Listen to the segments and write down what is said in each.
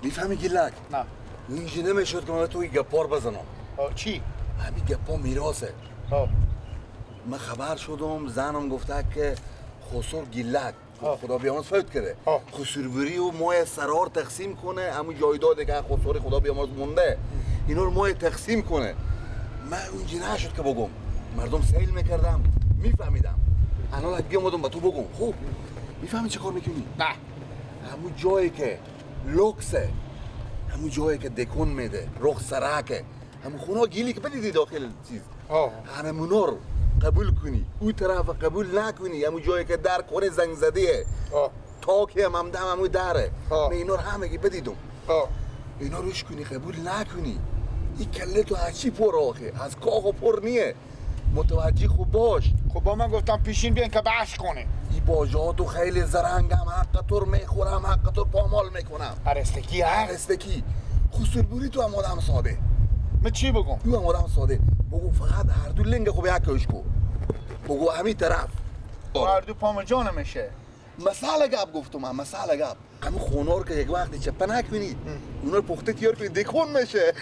میفهمی گیلک؟ نه. اینجا نمیشد که من تو این گپار بزنم. چی؟ همین گپا میراثه. من خبر شدم زنم گفته که خسر گیلک خدا بیامرز فوت کرده. خسربری و مای سرار تقسیم کنه، همون جایداده که خسر خدا بیامرز مونده اینا رو مای تقسیم کنه. من اونجا نشد که بگم، مردم سیل میکردم میفهمیدم. الان بیامدم با تو بگم. خوب میفهمی چه کار میکنی؟ نه. همون جایی که لوکسه، همون جایی که دکون میده، رخ سرکه، همون خونه گیلی که بدیدی داخل چیز، همونا رو قبول کنی، اون طرف قبول نکنی، همون جایی که در کنه زنگ زدیه، تاکی هم دم همون دره، من اینا رو همگی بدیدم. اینا روش کنی قبول نکنی، این کله تو از چی پر آخه؟ از کاغ و پر نیه. متوجه خوب باش. خب با من گفتم پیشین بیان که بحث کنه. این باجات تو خیلی زرنگم، حق تو رو میخورم، حق تو رو پامال میکنم. ارستکی ها؟ ارستکی. خسربوری تو هم آدم ساده. من چی بگم؟ تو هم آدم ساده. بگو فقط هر دو لنگ خوب یک کش کو. بگو همین طرف. هر دو پام جان میشه. مساله گپ گفتم من، مساله گپ. همون خونه رو که یک وقتی چپه نکنی، اونا رو پخته تیار کنی دکون میشه.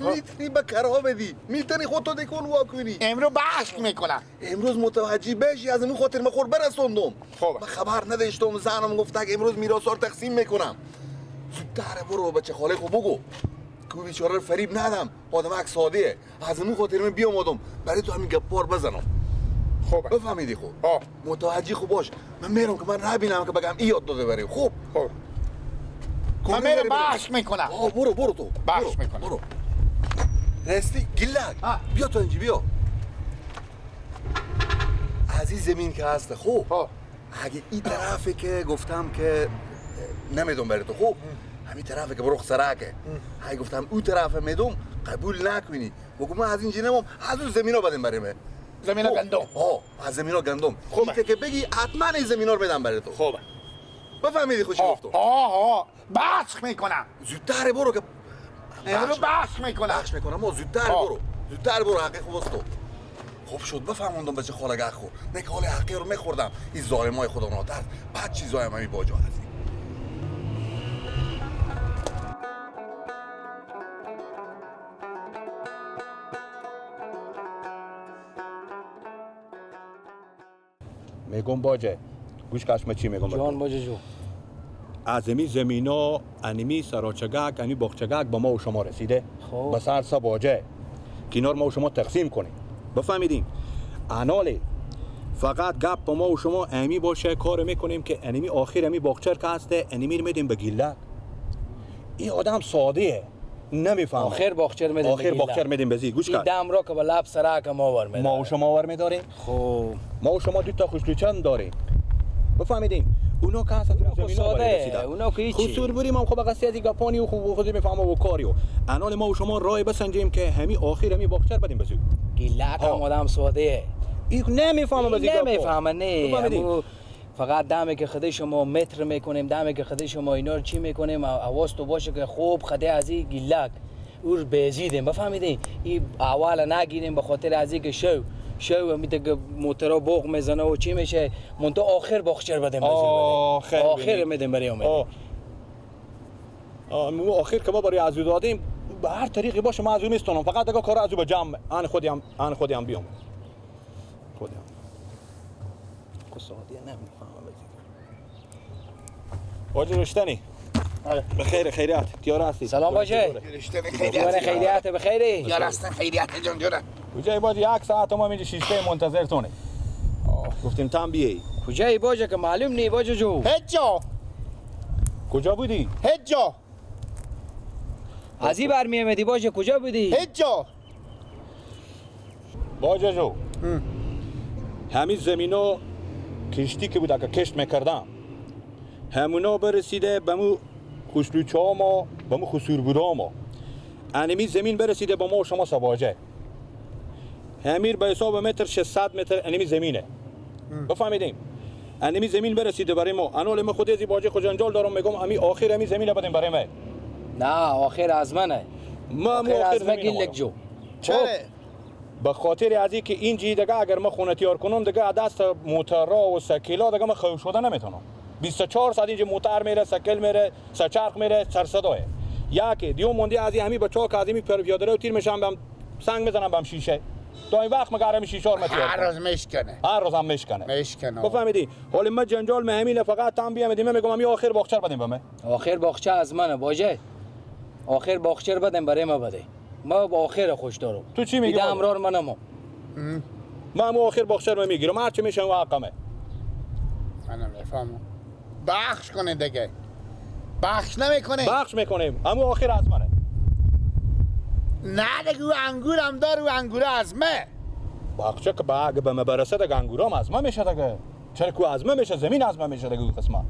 میتونی به کرا بدی، میتونی خودتو دکون وا کنی. امروز بحث میکنم. امروز متوجه بشی، از این خاطر من خور برسوندم. خب من خبر نداشتم، زنم گفت که امروز میراث رو تقسیم میکنم. زودتر برو بچه خاله خو بگو که بیچاره رو فریب ندم، آدم ساده. از این خاطر من بیامدم برای تو همین گپار بزنم. خوب بفهمیدی؟ خوب متوجه خوب باش. من میرم که من نبینم که بگم ای یاد داده بریم. خوب خوب من میرم بحث میکنم. برو برو تو بحث میکنم. برو راستی گیلک بیا تو اینجا بیا. از این زمین که هست خوب اگه این طرفی که گفتم که نمیدم برای تو، خوب همین طرفی که برو سرکه، اگه گفتم اون طرف میدم قبول نکنی، بگو من از اینجا نمام، از اون زمینا بدم برای من. زمینا گندم. از زمینا گندم. خوبه که بگی حتما این زمینا رو بدم برای تو. خوبه. بفهمیدی خوشی گفتم؟ ها بحث میکنم. زودتر برو که امروز بحث میکنم. بحث میکنم. ما زودتر برو. زودتر برو حقی خوب است تو. خوب شد بفهموندم بچه خالگه خو. نه که حال حقی رو میخوردم. این ظالمای خدا ناترس. بعد چیزای هم باجا هستی. میگم باجه گوش کش چی میگم جان باجه جو. از امی زمینا انیمی سراچگک انی باغچگک با ما و شما رسیده. خب به سر سا باجه که اینا رو ما و شما تقسیم کنیم. بفهمیدیم؟ اناله فقط گپ با ما و شما امی باشه، کار میکنیم که انیمی آخر امی باغچه که هسته انیمی رو میدیم به گیلک. این آدم ساده نمیفهمه. آخر باغچه میدیم. آخر باغچه میدیم بزی. گوش کن. این دم را که به لب سرک ما ور میداریم. ما و شما ور میداریم. خب ما و شما دو تا خوشلوچن داریم. بفهمیدیم؟ اونا که هستن زمینا برای رسیدن. اونا که هیچی. خسور بریم هم خب قصه از گپانی و خوب خودی میفهمه و کاریو. الان ما و شما راه بسنجیم که همی آخر همی باغچه بدیم بزی. گیلک هم آدم ساده. این نمیفهمه بزی. نمیفهمه نه. فقط دمه که خود شما متر میکنیم، دمه که خود شما اینا رو چی میکنیم، حواس تو باشه که خوب خده از این گیلک او رو بزیدیم. بفهمیدین؟ این اول نگیریم به خاطر از این که شو میده که موتورا بوق میزنه و چی میشه، منتها آخر باغچه بدیم. آخر میدیم برای اومد. آخر که ما برای از او دادیم به هر طریقی باشه ما از او میستونم، فقط اگه کار از او به جمع ان خودیم بیام. خودیم. سعودیه نمیفهمم. باجه رشتنی. به خیر خیریت تیار هستی. سلام باجه. خیریت خیریت به خیری. تیار هستن خیریت جان جان. کجایی باجه؟ یک ساعت ما اینجا شیشته منتظرتونه. گفتیم تام بیایی. کجایی باجه که معلوم نی باجه جو؟ هیچ جا. کجا بودی؟ هیچ جا. از این برمیامدی باجه کجا بودی؟ هیچ جا. باجه جو. همین زمینو کشتی که بود اگه کشت میکردم همونا برسیده به مو خوشلوچه ها ما به مو خسور ما انمی زمین برسیده با ما و شما سواجه همیر به حساب متر 600 متر انمی زمینه. بفهمیدیم؟ انمی زمین برسیده برای ما. انال ما خود از باجه خود جنجال دارم میگم امی آخر امی زمینه بدیم برای ما. نه آخر از منه. ما آخر از من گیلک جو. چرا؟ به خاطر از اینکه اینجی دیگه اگر ما خونه تیار کنم دیگه دست موترا و سکیلا دیگه من خیو شده نمیتونم. 24 ساعت اینجا موتر میره، سکل میره، سرچرخ میره، سر صداه. یکی دیو موندی از همین بچه‌ها که از همین پیاده رو تیر میشن بهم سنگ میزنن بهم شیشه. تا این وقت مگر همین شیشه رو متیار. هر روز میشکنه. هر روز هم میشکنه. میشکنه. بفهمیدی؟ حالا ما جنجال مهمینه فقط تام بیام میگم همین آخر باغچه بدیم به من. آخر باغچه از منه باجه. آخر باغچه بدم برای ما بده. ما با آخر خوش دارم. تو چی میگی؟ امرار منم. من هم آخر باغچه رو میگیرم، هر چی میشه اون حقمه. من نمیفهمم. بخش کنه دیگه. بخش نمیکنه. بخش میکنیم. اما آخر از منه. نه دیگه انگورم داره و انگوره از من. باغچه که اگه به من برسه دیگه انگورام از من میشه دیگه. چرا که از من میشه، زمین از من میشه دیگه قسمت.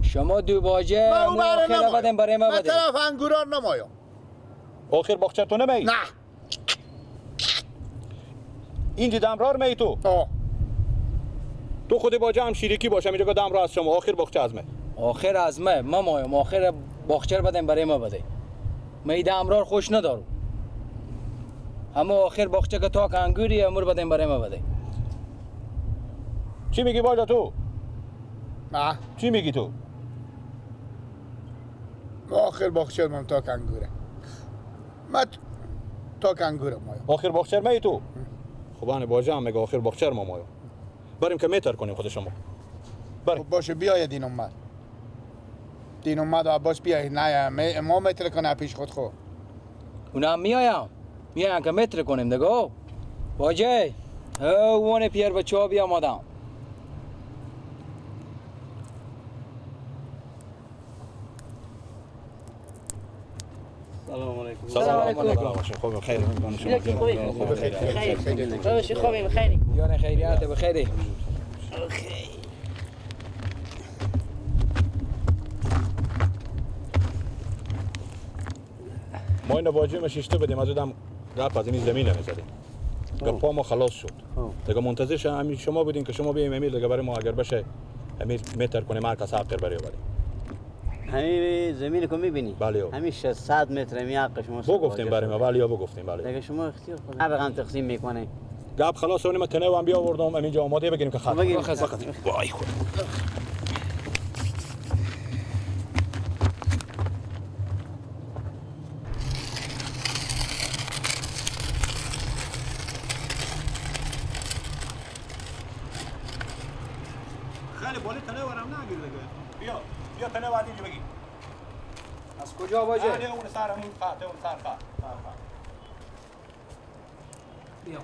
شما دو باجه آخر بدم برای ما بده. من طرف انگورا نمایم. آخر باغچه تو نمی؟ نه. اینجا دمرار می تو؟ آه. تو خود باجه هم شریکی باشم اینجا که دمرار از شما آخر باغچه از من. آخر از من ما مایم آخر باغچه بدم برای ما بده. من ایده امرار خوش ندارم. اما آخر باغچه که تاک انگوری امور بدم برای ما بده. چی میگی باجا تو؟ نه. چی میگی تو؟ آخر باغچه من تاک انگوره. من تاک انگوره مایم. آخر باغچه می تو؟ خب انا باجه هم میگه آخر باغچه ما مایم. بریم که میتر کنیم خود شما. بریم. خب باشه بیاید دین اومد. دین اومد و عباس بیاید. نه ما متر کنه پیش خود خو. اونا هم میایم. میایم که متر کنیم دیگه. باجه او پیر بچه‌ها بیا آمدم. سلام علیکم. سلام علیکم. خوب خیر. خوب خیر. خوبیم خیری. یار خیریت بخیری. ما این واجه ما شیشته بدیم از اودم گپ از این زمین نمیزدیم. گپا ما خلاص شد. دیگه منتظر همین شما بودیم که شما بیایم امیر دیگه برای ما اگر بشه امیر متر کنیم هر کس حق برای بریم. همین زمین کو میبینی؟ بله. همین 600 متر می حق شما. بگفتیم برای ما بله یا بگفتیم بله. دیگه شما اختیار خود. هر رقم تقسیم میکنه. گپ خلاص اونم تنه هم بیاوردم همینجا آماده بگیریم که خط. وای خدا. خیلی بالا تنه ورم نگیر دیگه. بیا بیا تنه بعد اینجا بگیر. از کجا باشه؟ نه اون سر اون خط اون سر خط. بیا.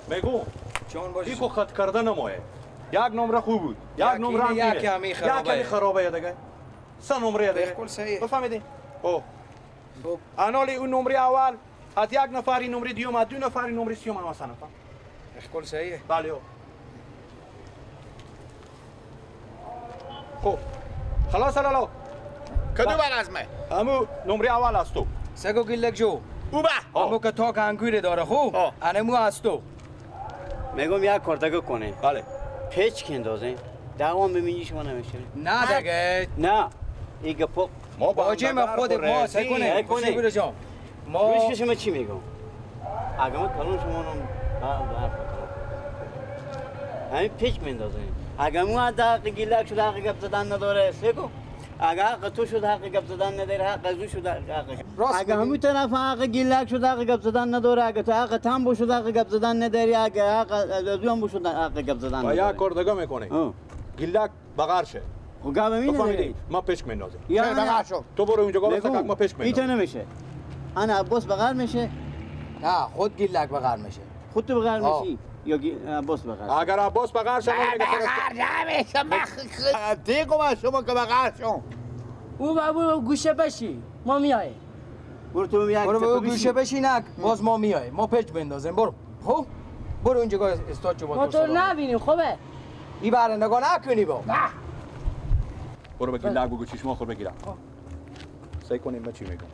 میگو چون باشه ایکو خط کرده نمایه. یک نمره خوب بود یک نمره هم یک کمی خرابه یک کمی خرابه دیگه. سه نمره دیگه بالکل صحیح. بفهمیدی؟ او انالی اون نمره اول از یک نفر این نمره دوم از دو نفر این نمره سیوم هم سه نفر. بالکل صحیح. بله. خب خلاص لالا کدوم از من؟ امو نمره اول از تو. سگو گیلک جو او با امو که تاک انگوره داره خوب انمو از تو. میگم یک کار دیگه کنه. بله. پیچ که اندازه دوام ببینی شما نمیشه. نه دیگه نه این گپو ما باجه ما خود ما سکنه کنه جان. ما گوش شما چی میگم؟ اگه ما کلون شما رو همین پیچ میندازه. اگه مو حق گیلک شد حق گپ زدن نداره سگو. اگه حق تو شد حق گپ زدن نداره حق از او شد حق. اگه همون طرف حق گیلک شد حق گپ زدن نداره اگه تو حق تام شد حق گپ زدن نداری اگه حق از او هم شد حق گپ زدن نداره. با یک کار دیگه میکنی. گیلک بغیر شه. خب گپ میندازه. ما پیچ میندازیم. بغیر شو. تو برو اونجا گفت ما پیچ میندازیم. ایتا نمیشه. انا عباس بغیر میشه. نه خود گیلک بغیر میشه. خود تو بغیر میشی یا عباس بغیر؟ اگر عباس بغیر شد بغیر نمیشه. من دیگه شما که بغیر شو. او بابا گوشه بشی ما میاییم. برو تو یک برو گوشه بشینک باز ما میایم ما پچ بندازیم برو خب برو اونجا استاد چو با ما تو نبینیم خوبه ای بره نگاه نکنی با نه برو به گیلک بگو چشما خور بگیرم سعی کنیم من چی میگم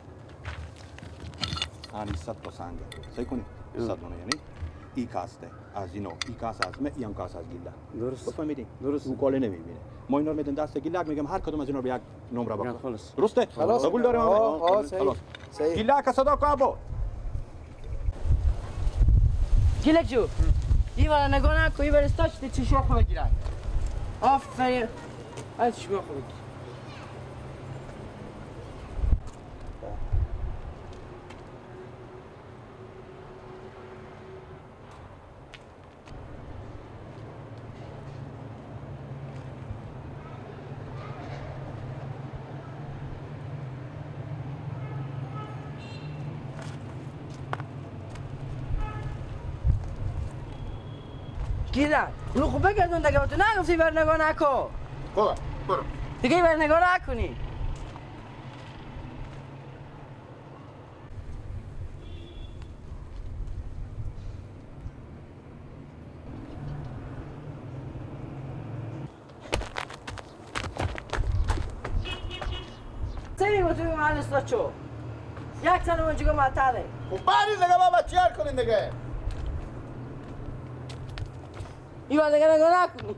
آنی 100 تا سنگ سعی کنیم 100 دونه یعنی ای کاسته از اینو ای کاس از من ای کاس از گیلک درست بفهمیدی درست اون کاله نمیبینه ما اینا رو میدیم دست گیلک میگم هر کدوم از اینا رو به یک نمره بخور درسته قبول داریم خلاص گیلک صدا کو ابو گیلک جو ای ورا نگاه نکن ای ورا استاد چشم خو بگیرن آفرین از چشم خو بگیر گیلک اونو خوب بگردون دیگه تو نگفتی بر نگاه نکن خوبه برو دیگه بر نگاه نکنی سری با توی محل استاد چو یک سنه اونجا معطله خب برید دیگه بابا چیار کنین دیگه این بار دیگه نگاه نکنی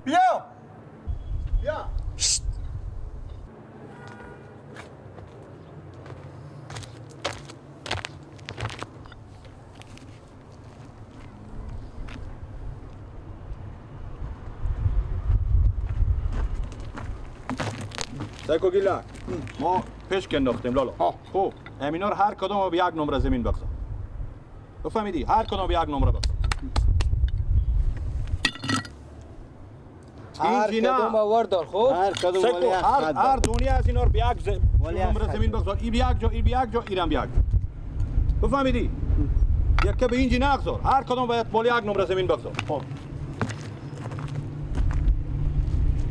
بیا بیا سایکو گیلک ما پشک انداختیم لالا خب همینا رو هر کدوم به یک نمره زمین بگذار بفهمیدی هر کدوم به یک نمره بگذار هر کدوم وردار خب هر کدوم هر دنیا از اینا رو به یک نمره زمین بگذار این به یک جا این به یک جا اینم به یک جا بفهمیدی یک که به اینجی نگذار هر کدوم باید بالا یک نمره زمین بگذار خب